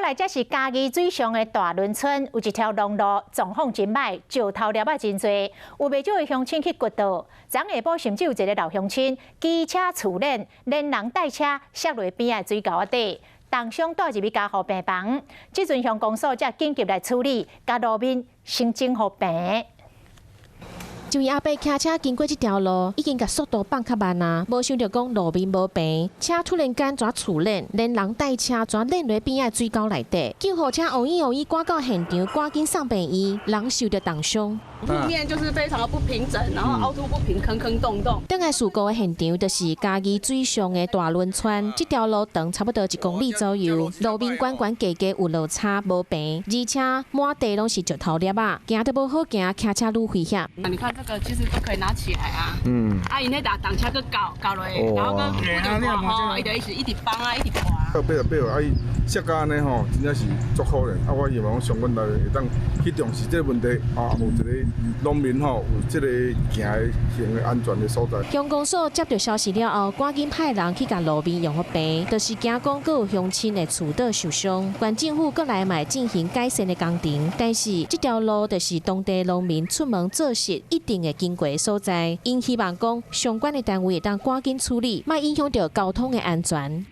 來這是嘉義水上的大崙村，有一條農路狀況真䆀，石頭粒仔真濟，有袂少的鄉親去掘倒。昨下晡甚至有一个老鄉親機車自輪，連人帶車摔落邊仔的水溝仔底，重傷帶入去加護病房。這陣鄉公所才緊急來處理，共路面先整予平。一位阿伯騎車經過這條路，已經共速度放較慢啊，無想著講路面無平，車突然間怎自輪，連人帶車怎輪落邊仔水溝內底，救護車烏咿烏咿趕到現場，趕緊送病院，人受著重傷。路面就是非常的不平整，然後凹凸不平，坑坑洞洞。轉來事故的現場就是嘉義水上的大崙村，這條路長差不多1公里左右，路面懸懸低低有落差，無平，而且滿地攏是石頭粒仔，行都無好行，騎車愈危險。你看這個其實都可以拿起來啊。啊，𪜶彼擋車閣攪攪落，然後閣不斷吼，伊就一直一直崩啊，一直滑。爬啊爬啊，啊伊摔甲按呢吼，真正是足可憐。啊，我希望相關單位會當去重視這個問題，啊，有一个農民吼，有這個行的行的安全的所在。鄉公所接著消息了後，趕緊派人去共路面用予平，就是驚講閣有鄉親會跌倒受傷。縣政府閣來嘛進行改善的工程，但是這條路就是當地農民出門做事一定會經過的所在，𪜶希望講相關的單位會當趕緊處理，莫影響著交通的安全。